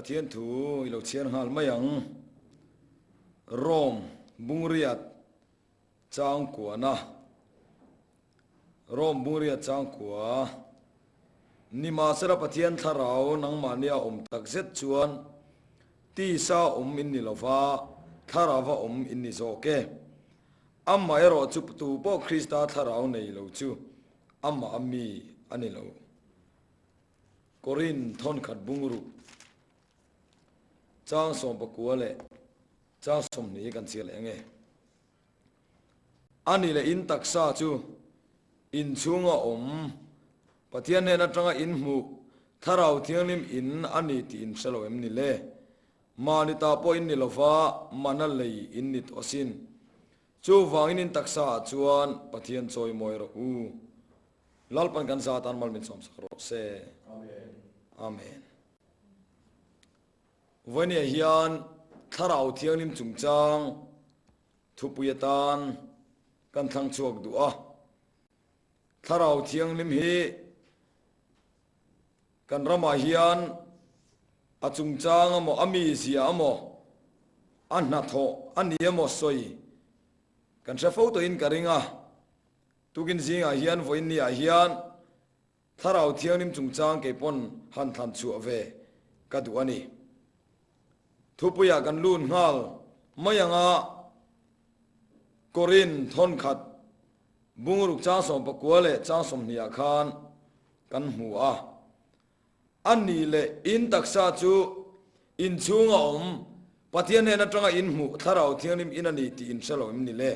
Pathian thu i lo chhiar nghal mai ang. Rome Bungriat Changkuana Rome Bungriat Changkua Nimahsela Pathian thlarau nangmahnia awm takzet chuan tisa awm in ni lova, thlarauva awm in ni zawk e. Amaherawh chu tu pawh Krista thlarau nei lo chu amah a mi a ni lo. Korin thawnkhat bungruk chang 19 leh chang 20 hi kan chhiar leh ange. A ni leh in taksa chu inchhunga awm Pathian hnen atanga in hmuh Thlarau Thianghlim in a ni tih in hre lo em ni le? Mahni ta pawh in ni lova mana lei in ni tawh asin. Chuvangin in taksa ah chuan Pathian chawimawi rawh u. Lalpan kan za atan mal min sawmsak rawh se. Amen. Vawinia hian Thlarau Thianghlim chungchang thupui atan kan thlang chhuak duh a. Thlarau Thianghlim hi kan ramah hian a chungchang emaw, a mizia emaw, a hnathawh a ni emaw sawi kan hre fo tawhin ka ring a. Tukin zingah hian vawiinniah hian Thlarau Thianghlim chungchang kei pawn han thlan chhuah ve ka duh a ni. Thupuiah kan lut nghal mai anga Korin thawnkhat bungruk chang 19 leh chang 20 ah khan kan hmu a. A ni leh in taksa chu inchhunga awm Pathian hnen atanga in hmuh Thlarau Thianghlim in a ni tih in hre lo em ni le?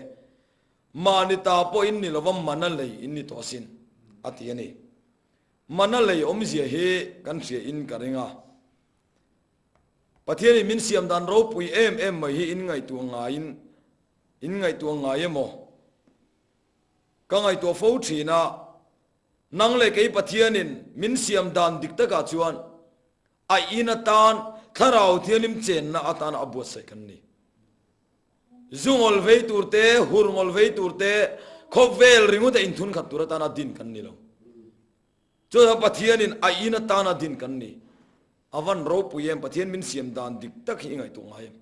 Mahni ta pawh in ni lova mana lei in ni tawh asin, a ti a ni. Mana lei awmzia hi kan hria in ka ring a. Pathianin min siam dan ropui em em mai hi in ngaihtuah ngaiin in ngaihtuah ngai emaw? Ka ngaihtuah fo thin a, nang leh kei Pathianin min siam dan dik takah chuan a in atan Thlarau Thianghlim chenna atana a buatsaih kan ni. Zu ngawl vei tur te, hur ngawl vei tur te, khawvel ringawta inthun khat tur atana din kan ni lo. Chuan Pathianin a in atana din kan ni. A van ropui em, Pathian min siam dan dik tak hi i ngaihtuah ngai em?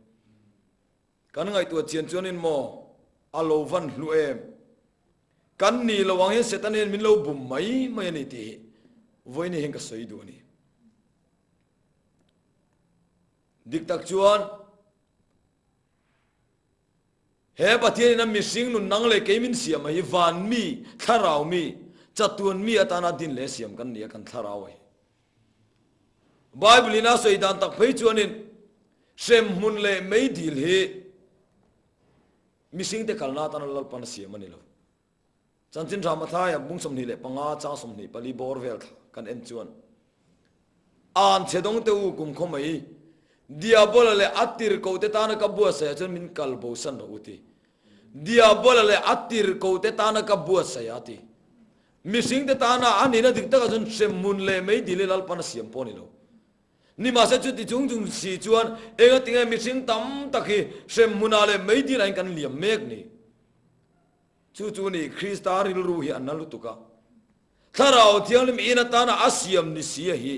Kan ngaihtuah chian chuanin maw a lo van hlu em? Kan ni lo ang hian Satan hian min lo bum mai mai a ni tih hi vawiin hian ka sawi duh a ni. Dik tak chuan He Pathianin a mihring nun nang leh kei min siam a hi van mi, thlarau mi, chatuan mi atana din leh siam kan ni a, kan thlarau a hi. Bible in a sawi dan tak phei chuanin hremhmun leh meidil hi mihringte kalna atana Lalpan a siam a ni lo. Chanchin Tha Mathaia bung 25 chang 24 bawr vel thla kan en chuan An chhe dawng te u kum khaw mai Diabola leh a tirhkoh te tana ka buatsaih ah chuan min kal bo san rawh u ti. Diabola leh a tirhkoh te tana ka buatsaih ah ti. Mihring te tana a nihna dik takah chuan hremhmun leh meidil hi Lalpan a siam pawh a ni lo. Nimahse chuti chung chung si chuan engatinge mihring tam tak hi hremhmunah leh meidil ah hian kan liam mek ni. Chu chu ni Krista rilru hi a na lutuk a, Thlarau Thianghlim in atana a siam ni si a hi.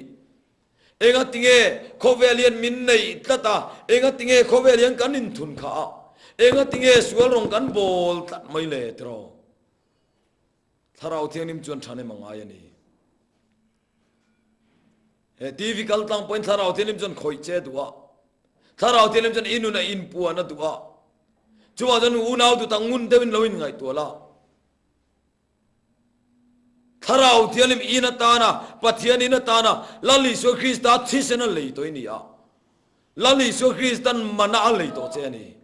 Engatinge khawvel hian min neih tlat a, engatinge khawvel hian kan inthun kha a, engatinge sual rawng kan bawl tlat mai le tiraw? Thlarau Thianghlim chuan thanem a ngai a ni. He TV kal tlang pawhin Thlarau Thianghlim chuan khawih che a duh a. Thlarau Thianghlim chuan i nun a inpuan a duh a. Chuvang chuan unau duh tak ngun deuhin lo inngaihtuah la. Thlarau Thianghlim in atana, Pathian in atana Lal Isua Krista thisen a lei tawh i ni a. Lal Isua Kristan mana a lei tawh che a ni.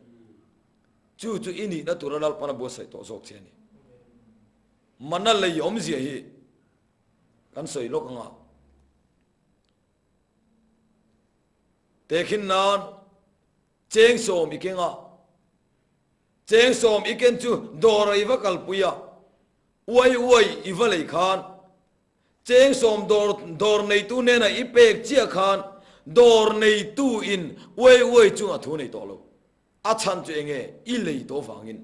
Chu chu i nihna tura Lalpan a buatsaih tawh zawk che a ni. Mana lei awmzia hi Kan sawi lawk anga tehkhin nan cheng sawm i keng a, cheng sawm i ken chu dawr ah i va kalpui a, uai uai i va lei khan cheng sawm dawr dawr neitu hnenah i pek chiah khan dawr neitu in uai uai chungah thu nei tawh lo, a chhan chu enge i lei tawh vangin.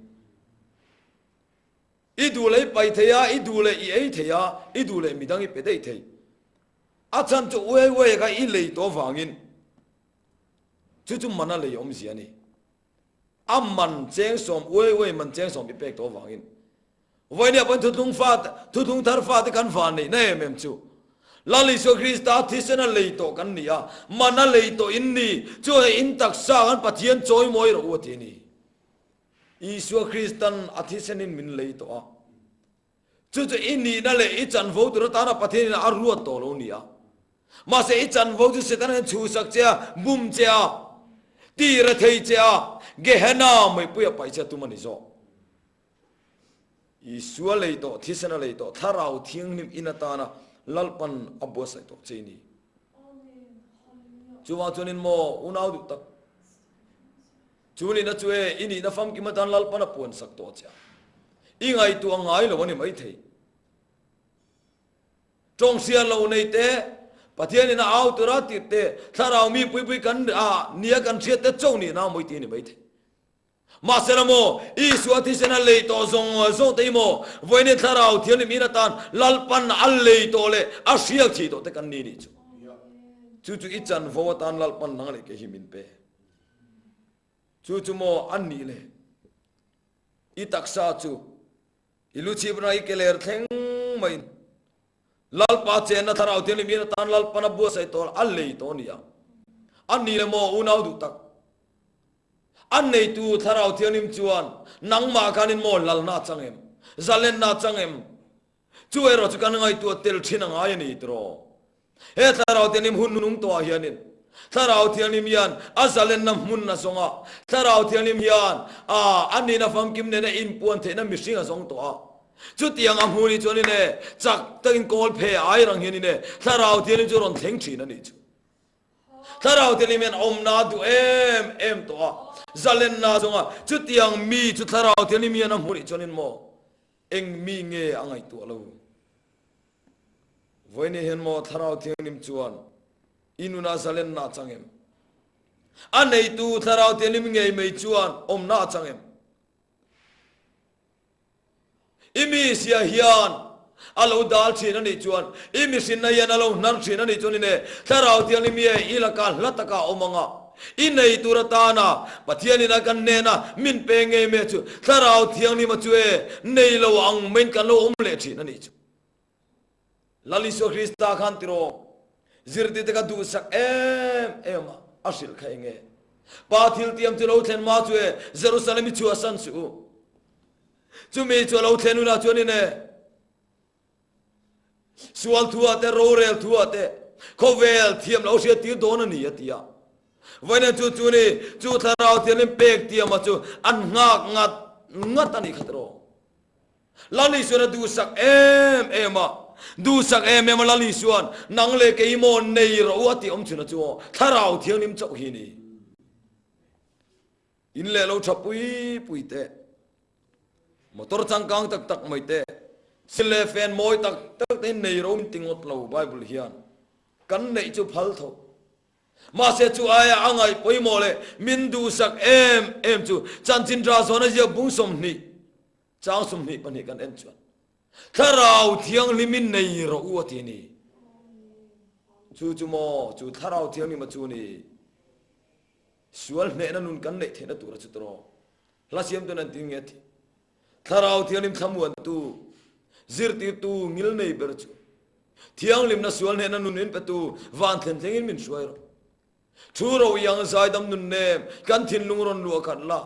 I duh leh i pai thei a, i duh leh i ei thei a, i duh leh midang i pe daih thei. A chhan chu uai uai kha i lei tawh vangin. Chu chu mana lei awmzia a ni. A man cheng sawm uai uai man cheng sawm i pek tawh avangin Vawinia pawn thuthlung fa thuthlung thar fate kan van neihna em em chu Lal Isua Krista thisen a lei tawh kan ni a, man a lei tawh in ni, chuan in taksa khan Pathian chawimawi rawh u a ti a ni. Isua Kristan a thisenin min lei tawh a, chu chu i nihna leh i chanvo tur atana Pathianin a ruat tawh lo ni a. Mahse i chanvo chu Setana hian chhuhsak che a, bum che a, tih rethei che a, Gehenna meipui a paih che a tum a ni zawk. Isua lei tawh, thisena lei tawh, Thlarau Thianghlim in atana Lalpan a buatsaih tawh che i ni. Chuvang chuanin maw unau duh tak, chu nihna chu e, i nihna famkim atan Lalpan a puansak tawh che a, i ngaihtuah ngai lo a ni maithei. Tawng hriat lo nei te, Pathianin a au tura tirh te, Thlarau mi puipui kan a nia kan hriat te chauh nihna mawi ti a ni maithei. Mahsela maw, Isua thisen a lei tawh zawng zawng te hi maw, vawiin Thlarau Thianghlim in atan Lalpan a lei tawh leh a hriak thih tawh te kan ni nih chu. Chu chu i chanvo atan Lalpan nang leh kei hi min pe. Chu chu maw an nih le? I taksa chu i lu chhip rang i ke ler thleng maiin Lalpa chenna Thlarau Thianghlim in atan Lalpan a buatsaih tawh a lei tawh a ni a. A ni le maw unau duh tak? A neitu Thlarau Thianghlim chuan nangmah khanin maw lalna a chang em? Zalenna a chang em? Chu erawh chu kan ngaihtuah tel thin a ngai a ni tiraw? He Thlarau Thianghlim hun nung tawhah hianin Thlarau Thianghlim hian a zalenna hmun a zawng a, Thlarau Thianghlim hian a a nihna famkim nena inpuan theihna mihring a zawng tawh a. Chutiang a hmu nih chuanin e, chak takin kawl phe ai rang hianin e, Thlarau Thianghlim chu rawn thleng thin a nih chu. Thlarau te lim hian awmna a duh em em tawh a, zalenna zawng a, chutiang mi chu Thlarau te lim hian a hmu nih chuanin maw eng mi nge a ngaihtuah lo? Vawiin hian maw Thlarau Thianghlim chuan i nunah zalenna a chang em? A neitu Thlarau Thianghlim ngei mai chuan awmna a chang em? I mi sia hian a lo dal thin a nih chuan, i mihrinna hian a lo hnar thin a nih chuan ine Thlarau Thianghlim hi i laka hla taka a awm ang a, i nei tur atana Pathianin a kan hnena min pe ngei mai chu Thlarau Thianghlima chu e nei lo ang maiin kan lo awm leh thin a nih chu. Lal Isua Krista khan tiraw zirtirte ka duhsak em em a, a hrilh kha eng nge? Pa thiltiam chu lo thlen ma chu e, Jerusalem i chhuahsan suh u. Chumi chu a lo thlen hunah chuanin e, sual thuah te, rorel thuah te, khawvel thiam lo hriattir dawn a ni a ti a. Vawiin chu chu ni, chu Thlarau Thianghlim pek tiama chu an nghak ngat ngat a nih kha tiraw? Lal Isuan a duhsak em em a, duhsak em em a Lal Isuan, nang leh kei maw nei rawh u a tih awm chhun a chu aw, Thlarau Thianghlim chauh hi ni. In leh lo tha pui pui teh, motor changkang tak tak mai teh, sil leh fen mawi tak tak te hi nei ro min ti ngawt lo Bible hian kan neih chu phal tho. Mahse chu aia a ngaih pawimawh leh min duhsak em em chu chanchin tha zawn a ziak bung 20 chang 22 kan en chuan Thlarau Thianghlim in nei rawh u a ti a ni. Chu chu maw chu Thlarau Thianghlim a chu ni. Sual hnehna nun kan neih theihna tura chu tawh hla siamtu nan tin nge a ti? Thlarau Thianghlim thlamuantu, zirtirtu ngil nei ber chu Thianghlimna sual hnehna nun min petu van thlen thlengin min hruai rawh. Thu ro iang zaidam nun nem kan thinlung rawn luah khat la,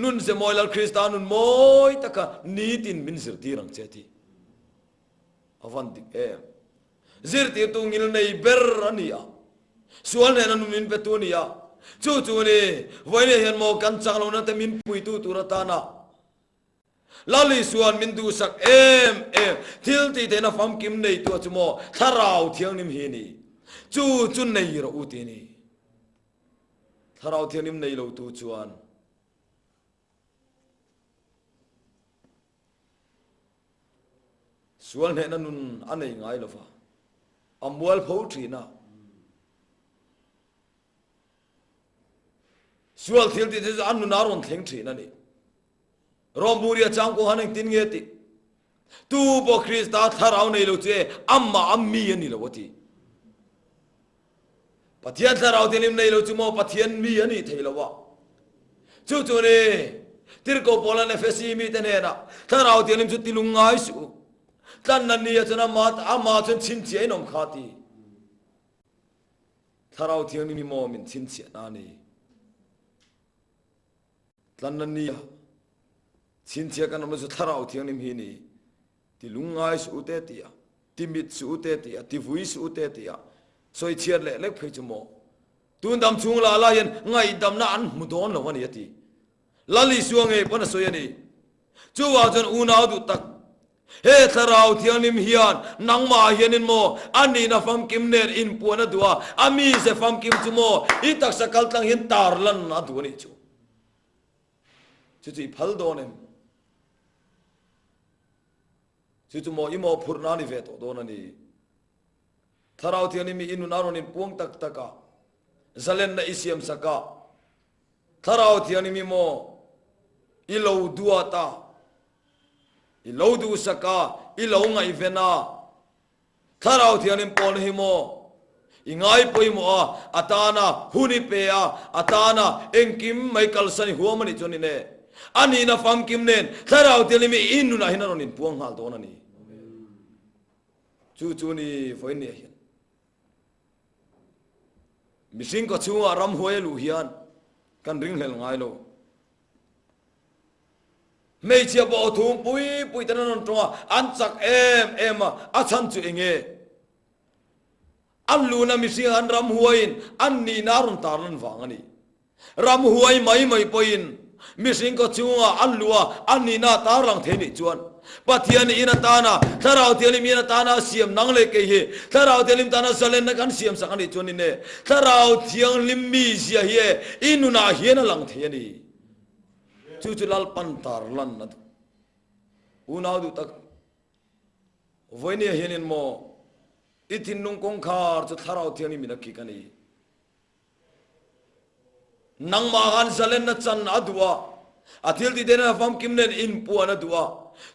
nun ze mawi Lal Krista nun mawi taka nitin min zirtir ang che a ti. A van dik em? Zirtirtu ngil nei ber a ni a, sual hnena nun min petu a ni a, chu chu ni, vawiin hian maw kan chak lohna te min puitu tur atana Lal Isuan min duhsak em em thil tih theihna famkim neitu a chu maw Thlarau Thianghlim hi a ni, chu chu nei rawh u ti a ni. Thlarau Thianghlim nei lotu chuan. Sual hnehna nun a nei ngai lo va, a mualpho thin a. Sual thil tih te chu a nunah a rawn thleng thin a ni. Rawmburia chang pawh han engtin nge tih? Tu pawh Krista thlarau nei lo chu e, amah a mi a ni lo a ti. Pathian Thlarau Thianghlim nei lo chu maw Pathian mi a nih thei lo a. Chu chu ni, Tirhkoh Paula'n Efesi mite hnenah, Thlarau Thianghlim chu ti lungngai suh u. Tlanna nia chuan ama ama chuan chhinchhiah in awm kha ti. Thlarau Thianghlim hi maw min chhinchhiahna a ni. Tlanna nia chhinchhiah kan awmna chu Thlarau Thianghlim hi ni. Ti lungngai suh u te ti a, ti mit suh u te ti a, ti vui suh u te ti a, sawi chhiat leh lek phei chu maw? Tun dam chhung lah lah hian ngaihdamna an hmu dawn lo a ni a ti. Lal Isua ngei pawn a sawi a ni. Chuvang chuan unau duh tak, he Thlarau Thianghlim hian nangmah hianin maw a nihna famkim nen inpuan a duh a, a mize famkim chu maw i taksa kaltlang hian tarlan a duh a nih chu. Chu chu i phal dawn em? Chu chu maw i mawhphurhna a ni ve tawh dawn a ni. Thlarau Thianghlim i nun a rawn inpuang tak tak a, zalenna i siam sak a, Thlarau Thianghlim i maw i lo duat a, i lo duhsak a, i lo ngaihven a, Thlarau Thianghlim pawlna hi maw i ngai pawimawh a, a tana hun i pe a, a tana engkim mai kalsan i huam a nih chuan in e, a nihna famkim nen Thlarau Thianghlim i i nunah hian a rawn inpuang nghal dawn a ni. Chu chu ni vawiin nia hian mihring kaw chhungah ramhuai a luh hian kan ringhlel ngai lo. Hmeichhia pawh aw thum pui pui ten an rawn tawng a, an chak em em a, a chhan chu eng nge? An luna mihring an ramhuaiin an nihna a rawn tarlan vang a ni. Ramhuai mai mai pawhin mihring kaw chungah an luh a, an nihna a tarlang thei nih chuan Pathian in atana Thlarau Thianghlim in atana a siam nang leh kei hi Thlarau Thianghlim tana zalenna kan siam sak a nih chuan in e Thlarau Thianghlim mizia hi e i nunah hian a lang thei a ni. Chu chu Lalpan tarlan a duh. Unau duh tak vawinia hianin maw i thinlung kawngkhar chu Thlarau Thianghlim in a kik a ni. Nangmah khan zalenna chan a duh a, a thil tih theihna famkim nen inpuan a duh a.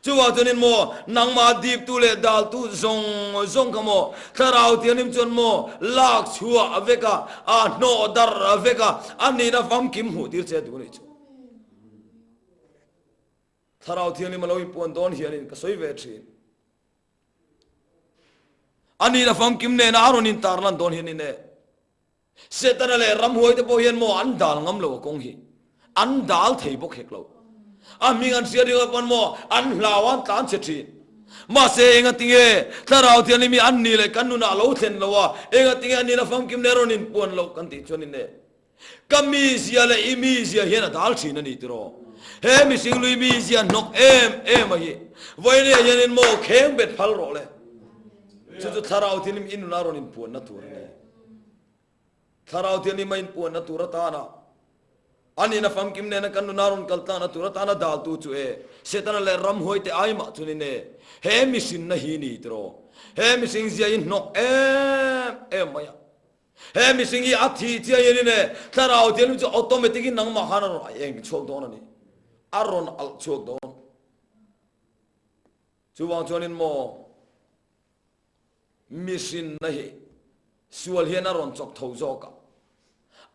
Chuvang chuanin maw, nangmah diptu leh daltu zawng zawng kha maw, Thlarau Thianghlim chuan maw lak chhuah vek a, a hnawh darh vek a, a nihna famkim hmuh tir che a duh a nih chu. Thlarau Thianghlim a lo inpuan dawn hianin ka sawi ve thin. A nihna famkim nena a rawn intarlan dawn hianin e, Setana leh ramhuaite pawh hian maw an dal ngam lo a kawng hi. An dal thei bawk hek lo. A hming an hriat ringawt pawn maw an hlau a, an tlan chhe thin. Mahse engatinge Thlarau Thianghlim hi an nih leh kan nunah a lo thlen lo a, engatinge a nihna famkim leh rawn inpuan loh kan tih chuanin e, Ka mizia leh i mizia hian a dal thin a ni tiraw? He mihring lui mizia hnawk em em a hi vawinia hianin maw kheng bet phal rawh le. Chu chu Thlarau Thianghlim i nuna rawn inpuanna tur a ni. Thlarau Thianghlim a inpuanna tur atana a nihna famkim nena kan nuna rawn kal tlakna tur atana daltu chu e Setana leh ramhuaite ai mah chunin e he mihrinna hi ni tiraw? He mihring zia hi hnawk em em mai a. He mihring hi a thih chiah hian in e Thlarau Thianghlim chu automatic in nangmah khan a rawn eng chhuak dawn a ni. A rawn alh chhuak dawn. Chuvang chuan in maw mihrinna hi sual hian a rawn chawk tho zawk a.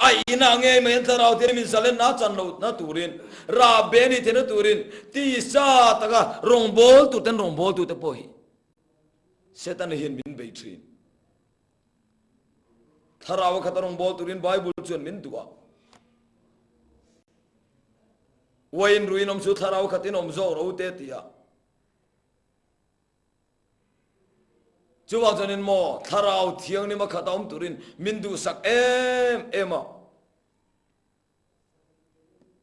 A inah ngei mai an Thlarau Thianghlim in zalenna a chan lohna turin, rah be ni theihna turin tisa taka rawngbawltu ten rawngbawltute pawh hi Setana hian min bei thin. Thlarau a khat a rawngbâwl turin Bible chuan min duh a. Uaiin ruiin awm chu thlarau khatin awm zawk rawh u te ti a. Chuvang chuanin maw thlarau thianghlim a khat a awm turin min duhsak em em a.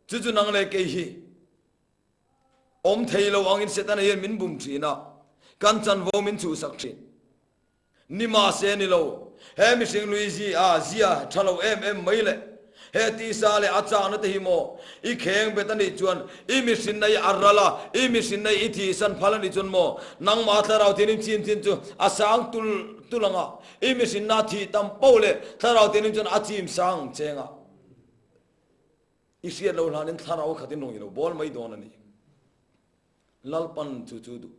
Chu chu nang leh kei hi awm thei lo angin Setana hian min bum thin a, kan chanvo min chhuhsak thin. Ni mahse ni lo, he mihring lui zi a zia tha lo em em mai le, he tisa leh a chakna te hi maw i kheng bet a nih chuan i mihrinna i a ral a, i mihrinna i thihsan phal a nih chuan maw nangmah thlarau thianghlim chin thin chu a sang tul tul ang a, i mihrinna a thih tam poh leh thlarau thianghlim chuan a chim sang ang cheng a, i hriat lo hlanin thlarau khatin rawn i lo bawl mai dawn a ni. Lalpan chu chu duh.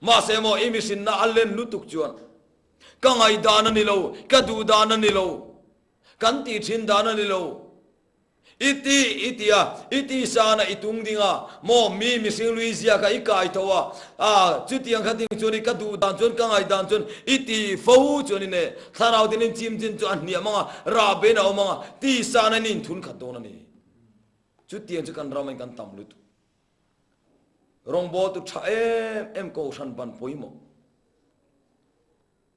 Mahse maw i mihrinna a len lutuk chuan ka ngaihdan a ni lo, ka duhdan a ni lo. Kan tih thin dan a ni lo. I ti i ti a, i ti san a, i tung ding a, maw mi mihring lui zia kha i kai tho a, a chutiang kha ding chuan i ka duh dan chuan ka ngaih dan chuan i ti fo chuan in e thlarau tin in chim chin chu a hniam ang a, rah bein a awm ang a, ti san a in inthun khat dawn a ni. Chutiang chu kan ram in kan tam lutuk. Rawngbawltu tha em em kohhran ban pawimawh.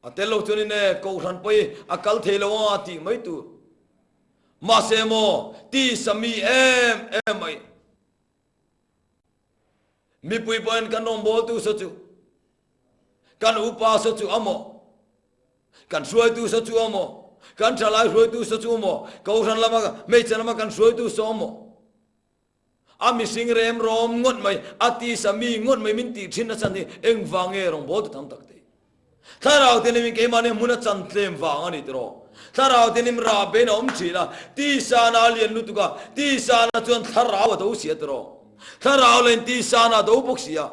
A tel lo chuan in e kohhran pawh hi a kal thei lo ang a tih mai tur. Mahse maw tisa mi em em mai. Mipui pawhin kan rawngbawltu saw chu, kan upa saw chu a maw, kan hruaitu saw chu a maw, kan thalai hruaitu saw chu a maw, kohhran lama hmeichhe lama kan hruaitu saw a maw. A mihring rem rawm ngawt mai, a tisa mi ngawt mai min tih thin a chan hi engvang nge rawngbâwl tu tam tak te? Thlarau te nimin keimahni hmun a chan tlem vang a ni tiraw? Thlarau te nim rah bein a awm thin a, tisa na a lian lutuk a, tisa na chuan thlarau a do si a tiraw? Thlarau lain tisa na a do bawk si a.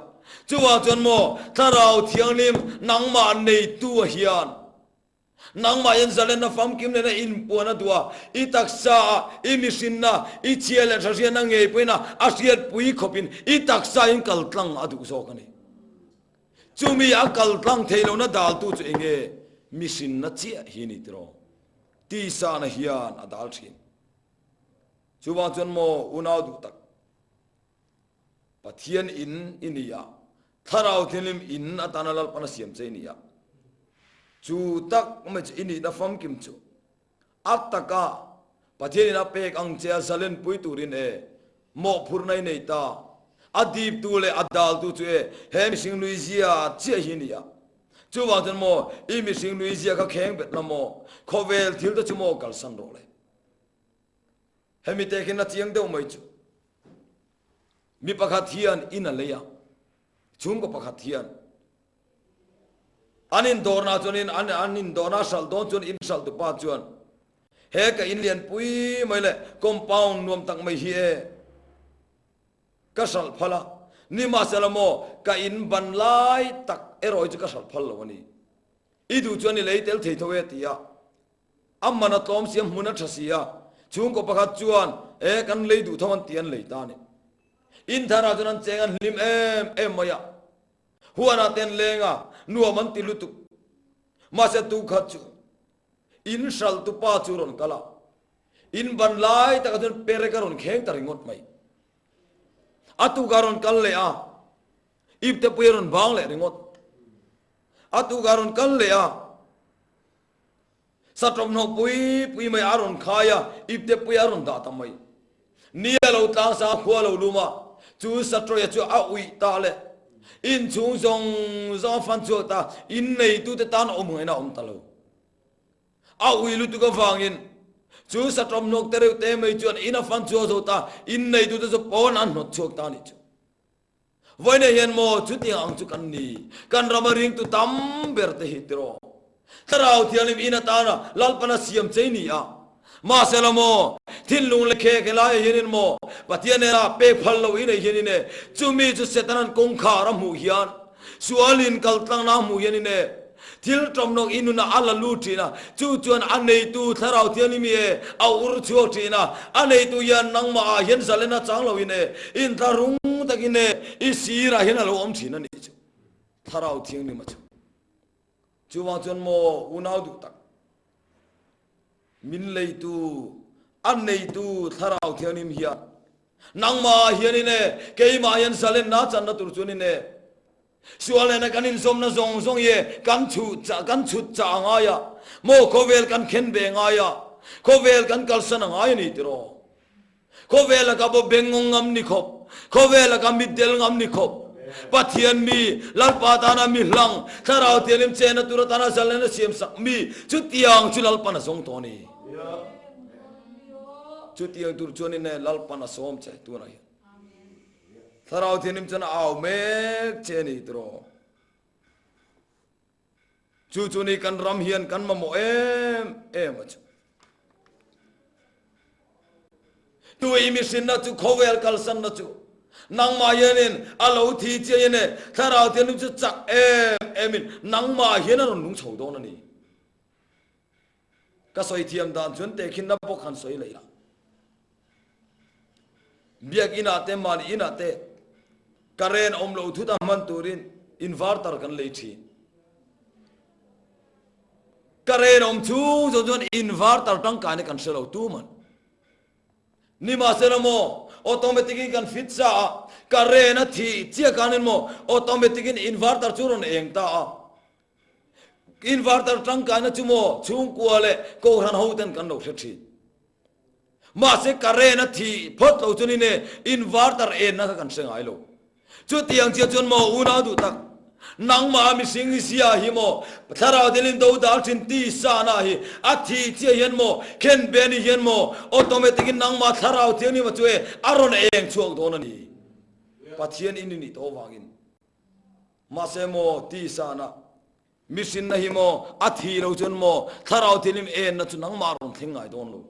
Chuvang chuan maw Thlarau Thianghlim nangmah neitu a hian Nangmah hian zalenna famkim lehna inpuan a duh a, i taksa ah i mihrinna, i chhia leh hrahriatna ngei pawhin a a hriatpui khawpin i taksa in kal tlang a duh zawk a ni. Chumi a kal tlang thei lohna daltu chu eng nge? Mihrinna chiah hi a ni tiraw? Tisana hian a dal thin. Chuvang chuan maw unau duh tak? Pathian in i ni a, Thlarau Thianghlim in atana Lalpan a siam che i ni a. Chu tak mai chu i nihna famkim chu a taka Pathian in a pek ang che a zalenpui turin e mawhphurhna i nei ta. A diptu leh a daltu chu e he mihring nui zia chiah hi i ni a. Chuvang chuan maw i mihring nui zia kha kheng bet la maw khawvel thil te chu maw kalsan rawh le. Hemi te khin a chiang deuh mai chu. Mi pakhat hian in a lei a, chhungkaw pakhat hian an indawrna chuanin an an indawrna hralh dawn chuan in hralh tupa chuan he ka in lian pui mai leh compound nuam tak mai hi e ka hralh phal a, nimahsela maw ka in ban lai tak erawh hi chu ka hralh phal lo a ni, i duh chuan i lei tel thei tho e ti a. A man a tlawm si a, hmun a tha si a, chhungkaw pakhat chuan e kan lei duh tho an ti an lei ta a ni. In tharah chuan an cheng an hlim em em mai a, huanah te an leng a, nuam an ti lutuk. Mahse tukhat chu in hralh tupa chu rawn kal a, in ban lai takah chuan perek a rawn kheng ta ringawt mai. A tukah rawn kal leh a, iptepui a rawn bang leh ringawt. A tukah rawn kal leh a. Satawmhnaw pui pui mai a rawn khai a, ipte pui a rawn dah ta mai. Ni a lo tlang sang a, khua a lo lum a, chu Satawia chu a uih ta le. Inchhung zawng zawng a fan chhuak ta, in neitute tan awm ngaihna a awm ta lo. A ui lutuk avangin chu Satawmhnawk te reuh te mai chuan in a fan chhuak zo ta, in neitute chu pawn an hnawt chhuak ta a nih chu. Vawiinah hian maw chutiang ang chu kan ni? Kan rama ringtu tam ber te hi tiraw? Thlarau Thianghlim in atana Lalpana siam chei ni a. Mahsela maw, thinlung leh khek helaiah hianin maw, Pathian nena pek phal loh inei hianin e, chumi chu Setanan kawngkhar a hmuh hian, sualin kaltlangna a hmuh hianin e, Thil ṭawmnawk i nunah a la lut ṭhin a, chu chuan a neitu Thlarau Thianghlim hi e a ur chhuak ṭhin a, a neitu hian nangmah ah hian zalen a chang loin e intlarung takin e i sirah hian a lo awm ṭhin a nih chu Thlarau Thianghlim a chu. Chuvang chuan maw unau duh tak, min leitu, a neitu Thlarau Thianghlim hian nangmah ah hianin e keimah hian zalenna channa tur chuanin e Sual nena kan inzawmna zawng zawng hi kan chhuh chah kan chhut chah a ngai a, maw khawvel kan khen ve ngai a, khawvel kan kalsan a ngai a ni tiraw? Khawvel laka baw bengngawng ngam ni khawp, khawvel laka mitdel ngam ni khawp, Pathian mi, Lalpa tana mi hlang, Thlarau Thianghlim chena tur atana zalena siam sak mi, chutiang chu Lalpan a zawng tawh a ni. Chutiang tur chuanin e Lalpan a sawm che tunah hian. Thlarau Thianghlim chuan a au mek che a ni tiraw? Chu chu ni kan ram hian kan mamawh em em a chu. Tui mihrinna chu khawvel kalsanna chu nangmah hianin a lo thi chiahin e Thlarau Thianghlim chu chak em emin nangmah hian a rawn lung chho dawn a ni. Ka sawi thiam dan chuan tehkhinna bawk han sawi leh ila. Biakinn ah te mahni in ah te current awm lo thut a hman turin inverter kan lei thin. Current awm chhung zawng chuan inverter tangkaina kan hre lo tuman. Nimahsela maw automatic in kan fit sa a, current a thih chiah khanin maw automatic in inverter chu rawn eng ta a. Inverter tangkaina chu maw chhungkua leh kohhran ho ten kan lo hre thin. Mahse current a thih phawt lo chuan in e inverter enna kha kan hre ngai lo. Chutiang chiah chuan maw unau duh tak, nangmah a mihring hi sia hi maw thlarau telin do dal thin ti sahna hi a thih chiah hian maw khen be ni hian maw automatic in nangmah thlarau thianghlim a chu e a rawn eng chhuak dawn a ni. Pathian in i nih tawh avangin. Mahse maw ti sahna Mihrinna hi maw a thi lo chuan maw thlarau thilim enna chu nangmah a rawn thleng ngai dawn lo.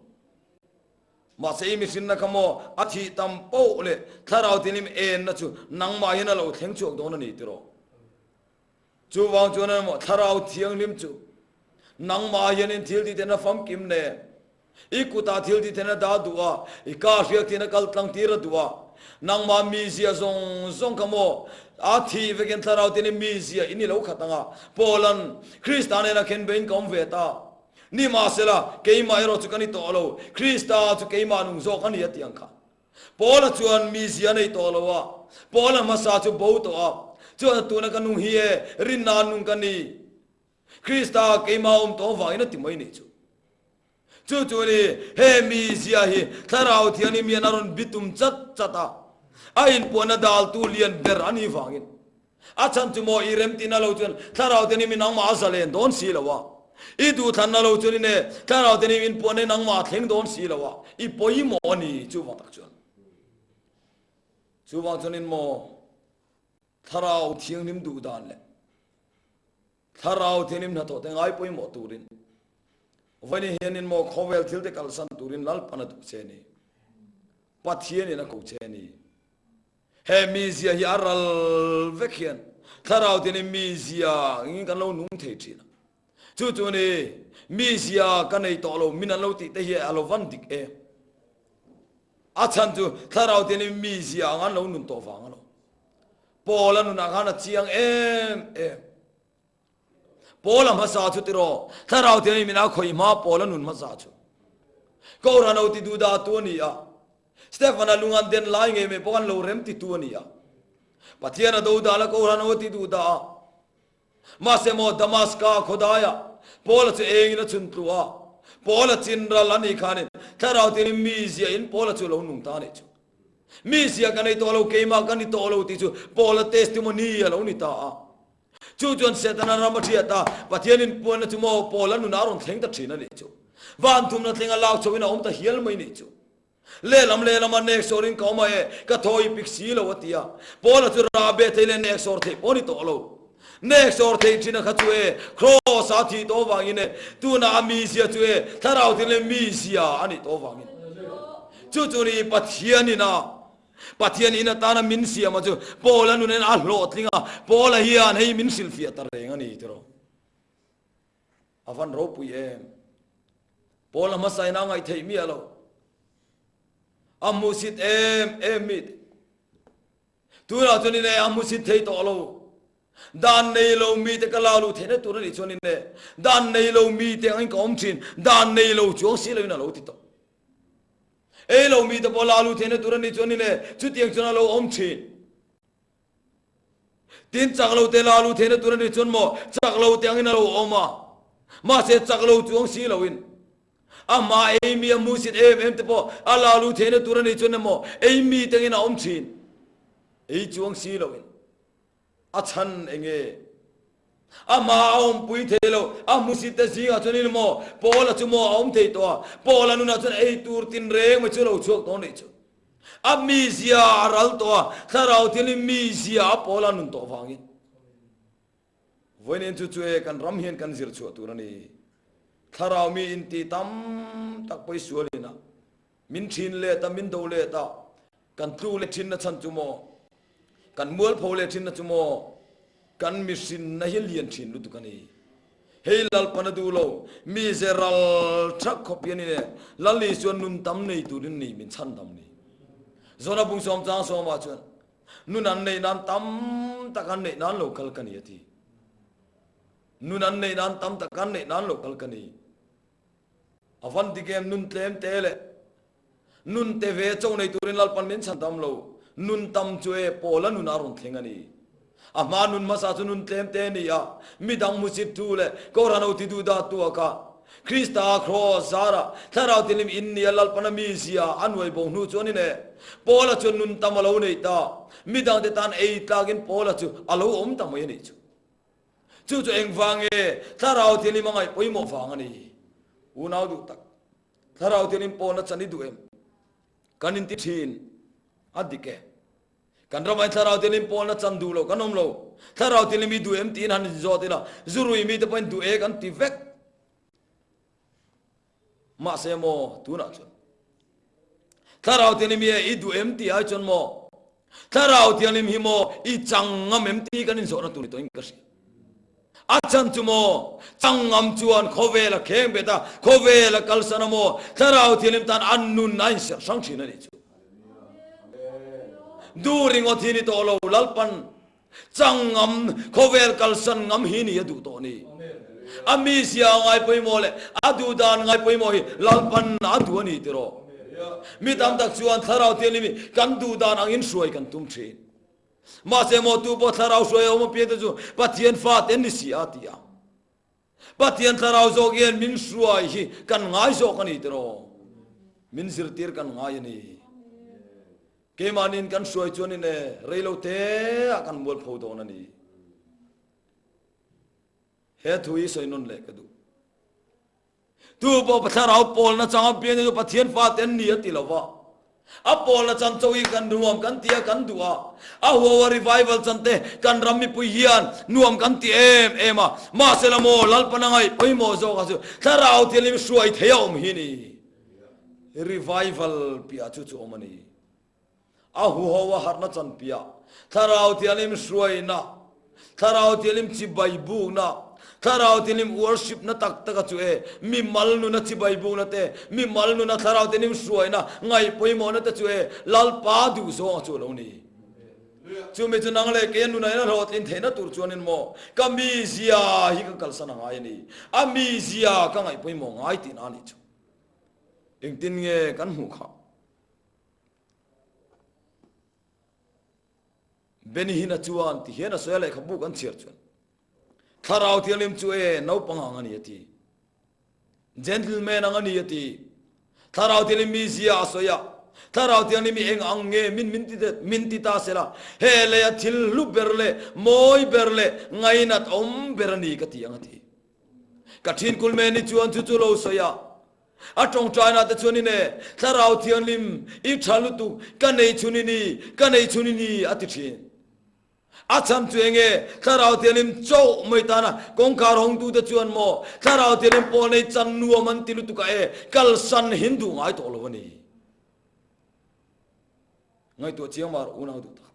Mahse i mihrinna kha maw a thih tam poh leh thlarau thilim enna chu nangmah hian a lo thleng chhuak dawn a ni tiraw? Chuvang chuan maw thlarau thianghlim chu nangmah hianin thil tih theihna famkim nen I kutah thil ti then a dah duh a, i ka hriak thin a kal tlang tir a duh a. Nangmah mizia zawng zawng kha maw a thih vekin thlarau te nih mizia in i lo khat ang a. Paula'n, Krista nena khen bein ka awm ve ta. Nimahsela, keimah erawh chu ka ni tawh lo, Krista chu keimah nung zawk a ni a ti ang kha. Paula chuan mizia a nei tawh lo a, Paula hmasa chu bo tawh a, chuan tuna ka nung hi e, rinna nung ka ni. Krista keimah awm tawh vangin a ti mai nih chu. Chu chu ni, he mizia hi Thlarau Thianghlim hian a rawn bitum chat chat a, a inpuanna daltu lian ber a nih vangin. A chhan chu maw i remtina lo chuan Thlarau Thianghlim hi nangmah a zalen dawn si lo a, i duhthlanna lo chuan in e Thlarau Thianghlim inpuanna hi nangmah a thleng dawn si lo a, i pawimawh a ni chuvang tak chuan. Chuvang chuanin maw Thlarau Thianghlim duh dan leh Thlarau Thianghlim hnathawh te ngai pawimawh turin vawiin hianin maw khawvel thil te kalsan turin Lalpan a duh che a ni. Pathianin a ko che a ni. He mizia hi a ral vek hian Thlarau Thianghlim mizia in kan lo nung thei thin a. Chu chu ni mizia ka nei tawh lo min an lo tih te hi a lo van dik em. A chhan chu Thlarau Thianghlim mizia ang an lo nun tawh vang a lo. Paul a nunah khan a chiang em em. Paul a hmasa chu tiraw, Thlarau Thianghlim in a khawih hma Paul a nun hmasa chu. Kohhran ho ti duhdah tu a ni a. Stephen a lung an den lai ngei mai pawh an lo rem ti tu a ni a. Pathian a do dah la Kohhran ho a ti duhdah a. Mahse maw Damaska khawdaiah Paul-a chu engin a chhun tlu a, Paul-a chinral a nih khanin Thlarau Thianghlim mizia in Paul-a chu lo nung ta a nih chu. Mizia ka nei tawh lo, keimah ka ni tawh lo tih chu Paul-a testimony a lo ni ta a. Chu chuan Setana ram a hriat a, Pathianin puanna chu maw Paul-a nunah a rawn thleng ta thin a nih chu. Van thumna thlenga lak chhoin a awm ta hial mai nih chu. Lehlam lehlam a nek sawrin ka awm a e, ka thaw i pik si lo a ti a. Paula chu rah beh thei leh nek sawr theih pawh a ni tawh lo. Nek sawr theih thin a kha chu e, Kraws a thih tawh vangin e, tunah a mizia chu e, Thlarau thil leh mizia a nih tawh vangin. Chu chu ni Pathian in a, Pathian in atana min siam a chu Paula nunin a hlawhtling a, Paula hian hei min hrilhfiah ta reng a ni tiraw. A van ropui em. Paul a hmasa in a ngaih theih miah lo. A hmuhsit em em mi te. Tunah chuan in e a hmuhsit thei tawh lo. Dan nei lo mi te ka la luh theihna tur a nih chuan in e dan nei lo mi te angin ka awm thin. Dan nei lo chuang si lo in a lo ti tawh. Ei lo mi te pawh la luh theihna tur a nih chuan in e chutiang chuan a lo awm thin. Tin, chak lo te la lu theihna tur a nih chuan maw chak lo te angin a lo awm a, mahse chak lo chuang si loin a hma ei mi a hmuhsit em em te pawh a la lu theihna tur a nih chuan emaw ei mi te angin a awm thin. Ei chuang si loin a chhan enge a hma a awmpui thei lo, a hmuhsit te zingah chuan in maw Paula chu maw a awm thei tawh a, Paula nunah chuan ei tur tinreng mai chu a lo chhuak tawh a nih chu. A mizia a ral tawh a, thlarau thil hi mizia a pawl a nun tawh vangin. Vawiin chu chu e kan ram hian kan zir chhuah tur a ni. Thlarau mi inti tam tak pawi sual ina min thin let a, min do let a, kan tlu leh thin na chhan chu maw, kan mualpho leh thin na chu maw, kan mihrinna hi lian thin lutuk a ni. Hei Lalpan a duh lo, mize ral thak khawp hi a ni le. Lal Isuan nun tam nei turin ni min chhandam ni. Zona bung sawm chang sawmah chuan, Nun an neih nan tam tak an neih nan lo kal ka ni a ti. Nun an neih nan tam tak an neih nan lo kal ka ni. A van dik em nun tlem te le Nun te ve cho nei turin Lalpan min chhan tam lo. Nun tam chu e Paula nun a rawn thleng a ni. A hma nun hmasa chu nun tlem te a ni a, midang hmusit tu leh Kohhran ho ti duh dah tu a kha. Krista Kraws zara Thlarau Thianghlim in ni a Lalpan a mizia a nuai bo hnu chuan in e Paula chuan nun tam a lo nei ta. Midangte tan ei tlakin Paula chu a lo awm ta mai a nih chu. Chu chu engvang nge Thlarau Thianghlim a ngaih pawimawh vang a ni. Unau duh tak. Thlarau Thianghlim pawlna chan i duh em? Kan inti thin. A dik e. Kan ramah hian Thlarau Thianghlim pawlna chan duh lo kan awm lo. Thlarau Thianghlim i duh em tiin han inzawt ila, zurui mite pawhin duh e kan ti vek. Mahse maw tunah chuan Thlarau Thianghlim hi i duh em tih ai chuan maw Thlarau Thianghlim hi maw i chang ngam em tih kan inzawhna tur ni tawhin ka hria. A chan chu maw? Changngam chuan khawvel a kheng bet a, khawvel a kalsan a maw? Thlarau Thianghlim tan an nun a inserh hrang thin a nih chu. Duh ringawt hi ni tawh lo, Lalpan changngam, khawvel kalsan ngam hi ni a duh tawh ni. A mizia a ngai pawimawh leh a duh dan ngai pawimawh hi Lalpan a duh a ni tiraw? Mi tam tak chuan Thlarau Thianghlim hi kan duh dan angin hruai kan tum thin. Mahse maw tu pawh thlarau hruai a awm apiang te chu Pathian fate an ni si a ti a. Pathian thlarau zawk hian min hruai hi kan ngai zawk a ni tiraw? Min zirtir kan ngai a ni. Keimahniin kan hruai chuanin e reilo te ah kan mualpho dawn a ni. He thu hi sawi nawn leh ka duh. Tu pawh Thlarau pawlna chang apiang chu Pathian fate an ni a ti lo va. A pawlna chan cho hi kan nuam kan ti a, kan duh a. A huau a revival chan te kan ram mipui hian nuam kan ti em em a. Mahsela maw Lalpan a ngaih pawimawh zawk a chu Thlarau Thianghlim hruai thei a awm hi ni. Revival piah chu chu awm a ni. A huho a harhna chanpiah, Thlarau Thianghlim hruaina, Thlarau Thianghlim chibai bukna, Thlarau Thianghlim worship-na tak taka chu e, mi mal nuna chibai bukna te, mi mal nuna Thlarau Thianghlim hruaina ngaih pawimawhna te chu e, Lalpa duhzawnga chu a lo ni. Chumi chu nang leh kei a nuna in a hlawhtlin theihna tur chuanin maw, ka mizia hi ka kalsan a ngai a ni. A mizia ka ngaih pawimawh ngai tihna a nih chu. Engtin nge kan hmuh khah? Benihina chuan ti hian a sawi a lehkhabu kan chhiar chuan Thlarau Thianghlim chu e naupang ang a ni a ti. Gentleman ang a ni a ti. Thlarau Thianghlim mizia a sawi a, Thlarau Thianghlim i eng ang nge min min ti min ti ta sela, he leia thil hlu ber leh mawi ber leh ngainat awm ber a ni ka ti ang a ti. Ka thin kulmeni chuan chu chu lo sawi a, A tawngtaina te chuan in e, Thlarau Thianghlim, i tha lutuk, ka nei chhun i ni, ka nei chhun i ni, a ti thin. A chhan chu enge? Thlarau Thianghlim chauh mai tana kawngkhar hawngtute chuan maw, Thlarau Thianghlim pawh nei chan nuam an ti lutuk a e, kalsan hin duh ngai tawh lo a ni. Ngaihtuah chiang mar unau duh tak.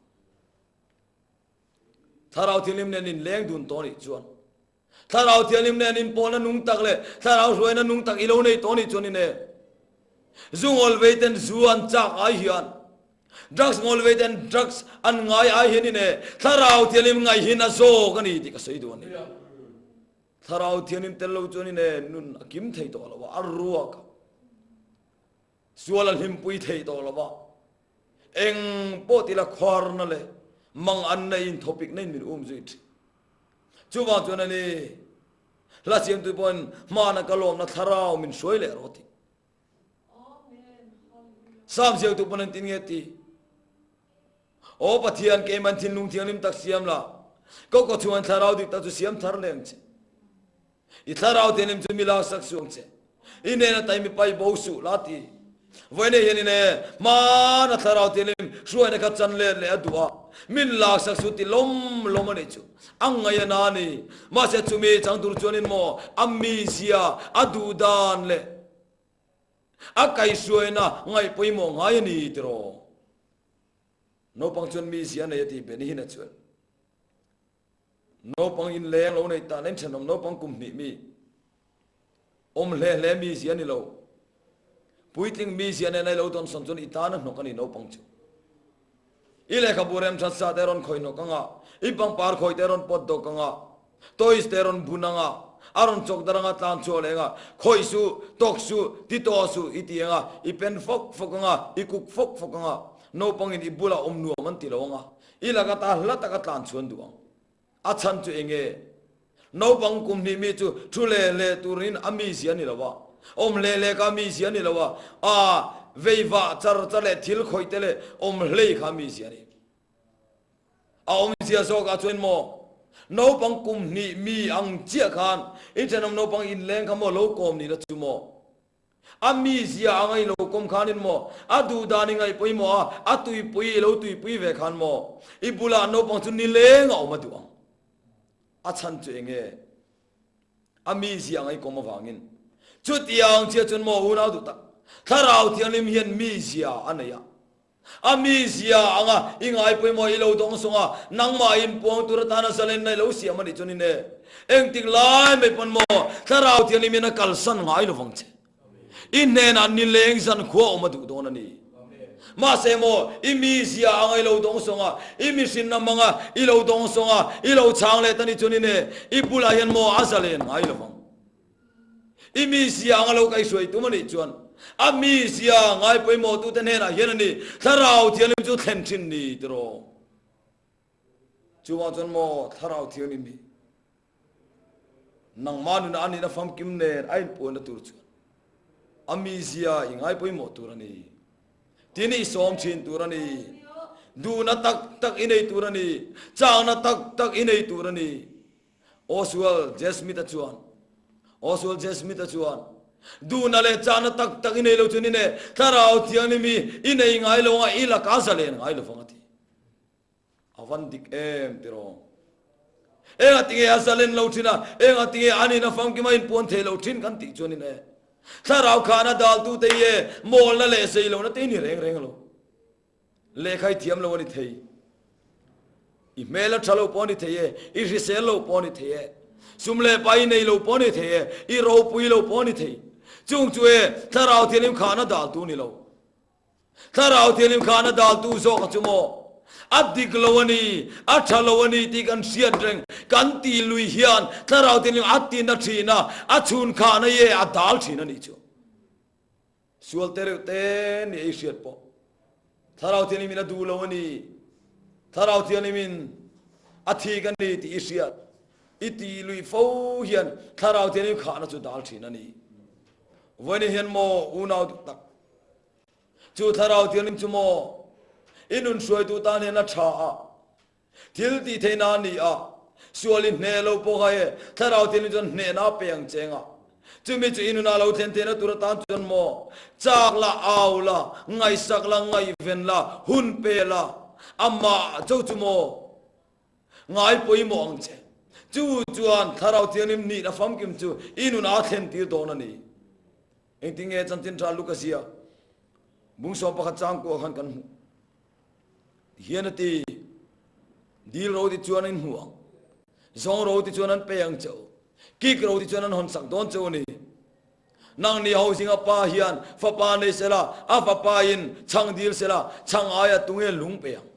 Thlarau Thianghlim nen in leng dun tawh nih chuan Thlarau Thianghlim nen inpawlna nung tak leh Thlarau hruaina nung tak i lo nei tawh nih chuan in e zu ngawl vei ten zu an chak ai hian drugs ngawl vei ten drugs an ngai ai hian in e Thlarau Thianghlim ngaihin a zawk a ni tih ka sawi duh a ni. Thlarau Thianghlim tel lo chuan in e nun a kim thei tawh lo a, a ruak a. Sual a hlimpui thei tawh lo a, eng pawh tila khuarna leh mang an nei in thawpik nei min um zui thin. Chuvang chuan a ni, hla siamtu pawhin hmana ka lawmna thlarau min hruai leh rawh ti. Sam ziaktu pawn an tin nge ti? Aw Pathian, keiman thinlung thianghlim tak siam la, ka kawchhungan thlarau dik tak chu siam thar leh ang che. I thlarau thianghlim chu mi laksak suh ang che. I hnena tai mi pai bo suh la ti. Vawiin hian in e, hmana thlarau thianghlim hruaina kha chan let leh a duh a, min laksak suh ti lawm lawm a nih chu. A ngaih a na a ni. Mahse chumi chang tur chuanin maw a mizia, a duh dan leh a kaihhruaina ngaih pawimawh ngai a ni tiraw? Naupang chuan mizia a nei a ti Benihina chuan. Naupang inleng lo nei tan in thenawm naupang kum hnih mi awm hle hle mizia ni lo. Puitling mizia nen a i lo dawnsawn chuan i tan a hnawk a ni naupang chu. I lehkhabu remthat sa te rawn khawi hnawk anga, i pangpar khawi te rawn pawt dawk anga, toys te rawn bun anga, a rawn chawk dar anga tlan chhuak leh anga, khawih suh, tawk suh, ti tawh suh i ti anga, i pen fawk fawk anga, i kuk fawk fawk anga, naupangin i bulah awm nuam an ti lo anga, i laka ta hla taka tlan chhuan duh ang. A chhan chu eng nge? Naupang kum hnih mi chu thu leh leh turin a mizia a ni lo a, awm hleh hleh kha a mizia a ni lo a, a veivah char char leh thil khawih te leh awm hlei kha a mizia a ni. A awmzia zawkah chuan maw, naupang kum hnih mi ang chiah khan i thenawm naupang inleng kha maw lo kawm nihna chu maw? A mizia anga i lo kawm khanin maw, a duh dan i ngaih pawimawh a, a tuipui i lo tuipui ve khan maw, i bulah naupang chu nileng a awm a duh ang. A chhan chu eng nge? A mizia anga i kawm avangin. Chutiang chiah chuan maw unau duh tak, Thlarau Thianghlim hian mizia a nei a. A mizia anga i ngai pawimawh i lo dawng sawng a, nangmah inpuang tur atana zalenna i lo siam a nih chuan in e, engtik lai mai pawn maw Thlarau Thianghlim hian a kalsan ngai lovang che. I hnenah nileng zan khua awm a duh dawn a ni. Mahse maw i mizia anga i lo dawng sawng a, i mihrinna hmanga i lo dawng sawng a, i lo chhang leh ta ni chuan in e, i bulah hian maw a zalen ngai lovang. I mizia anga lo kaihhruai tum a nih chuan a mizia ngai pawimawhtute hnenah hian a ni Thlarau Thianghlim chu thlen thin ni tiraw? Chuvang chuan maw Thlarau Thianghlim hi nangmah nunah a nihna famkim nen a inpuanna tur chuan a mizia i ngai pawimawh tur a ni. Tin i sawm thin tur a ni. Duhna tak tak i nei tur a ni. Chakna tak tak i nei tur a ni. Oswald J. Smith-a chuan Oswald J. Smith-a chuan, Duhna leh chahna tak tak i nei lo chuan i nei, Thlarau Thianghlim hi i nei ngai lo anga i laka zalen ngai lo vang a ti. A van dik em tiraw? Enga tinge a zalen lo thin a, enga tinge an in a famkim a inpuan thei lo thin kan tih chuan i nei. Thlarau khan a daltute hi e mawlna leh zeilohna te i ni reng reng lo. Lehkha i thiam lo a ni thei. I hmel a tha lo pawh a ni thei e, i hrisel lo pawh a ni thei e, sum leh pa i nei lo pawh a ni thei e, i ropui lo pawh a ni thei. Chung chu e, Thlarau Thianghlim khahna daltu ni lo. Thlarau Thianghlim khahna daltu zawk a chu maw? A dik lo a ni, a tha lo a ni tih kan hriat reng, kan tih lui hian Thlarau Thianghlim a tina thin a, a chhun khahna i e a dal thin a nih chu. Sual te reuh te ni ei hriat pawh Thlarau Thianghlim in a duh lo a ni. Thlarau Thianghlim in a thik a ni tih i hriat i tih luih fo hian Thlarau Thianghlim khahna chu dal thin a ni. Vawiin hian maw unau duh tak chu Thlarau Thianghlim chu maw i nun hruaitu tan hian a tha a, Thil tih theihna a ni a, sual i hneh lo pawh kha e, Thlarau Thianghlim chuan hnehna a pe ang che anga. Chumi chu i nunah lo thlen theihna tur atan chuan maw, chak la, au la, ngaihsak la, ngaihven la, hun pe la, amah cho chu maw ngai pawimawh ang che. Chu chuan Thlarau Thianghlim nihna famkim chu i nunah a thlen tir dawn a ni. Engtin nge chanchin tha Luka ziak bung 11 changkuah khan kan hmuh? Hian a ti, Dil ro ti chuan an hmu ang, zawng ro ti chuan an pe ang che u, kik ro ti chuan an hawn sak dawn che u a ni. Nangni ho zinga pa hian fapa nei sela, a fapa in chhang dil sela, chhang aia tunge lung pe ang?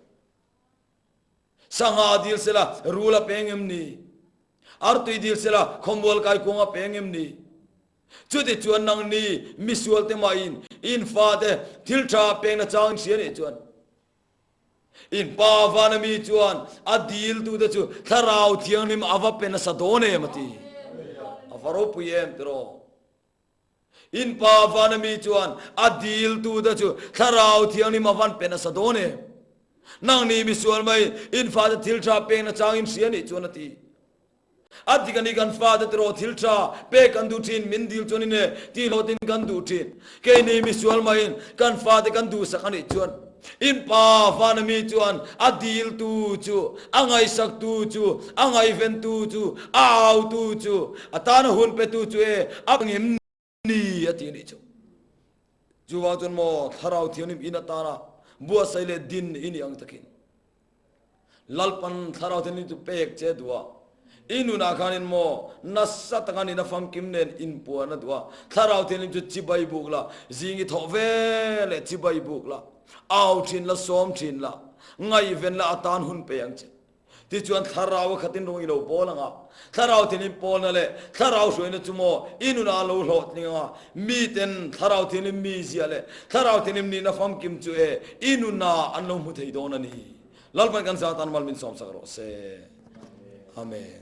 Sangha dil sela, rul a pe engem ni? Artui dil sela, khawmual kaikuang a pe engem ni? Chutichuan nangni misualte mahin in fate thil tha pekna chang in hria nih chuan in Pa vana mi chuan a diltute chu Thlarau Thianghlim a va pe nasa dawn em a ti. A va ropui em tiraw? In Pa vana mi chuan a diltute chu Thlarau Thianghlim a van pe nasa dawn em? Nangni misual mai in fate thil tha pekna chang in hria nih chuan a ti. A dik a ni kan fate tiraw thil tha pek kan duh thin, min dil chuan in e tih hlawtin kan duh thin. Keini misual mahin kan fate kan duhsak a nih chuan in pa vana mi chuan a diltu chu, a ngaihsaktu chu, a ngaihventu chu, a autu chu, a tana hun petu chu e a ngem ni a ti a nih chu. Chuvang chuan maw Thlarau Thianghlim in atana buatsaih leh din i nih ang takin Lalpan Thlarau Thianghlim chu pek che duh a. I nunah khanin maw nasa taka nihna famkim nen inpuan a duh a, Thlarau Thianghlim chu chibai buk la, zing i thawh ve leh chibai buk la, au thin la, sawm thin la, ngaihven la atan hun pe ang che. Tichuan Thlarau a khatin rawng i lo pawl ang a, Thlarau Thianghlim pawlna leh Thlarau hruaina chu maw i nunah a lo hlawhtling ang a, miten Thlarau Thianghlim mizia leh Thlarau Thianghlim nihna famkim chu e i nunah an lo hmu thei dawn a ni. Lalpan kan zatan mal min sawmsak rawh se. Amen.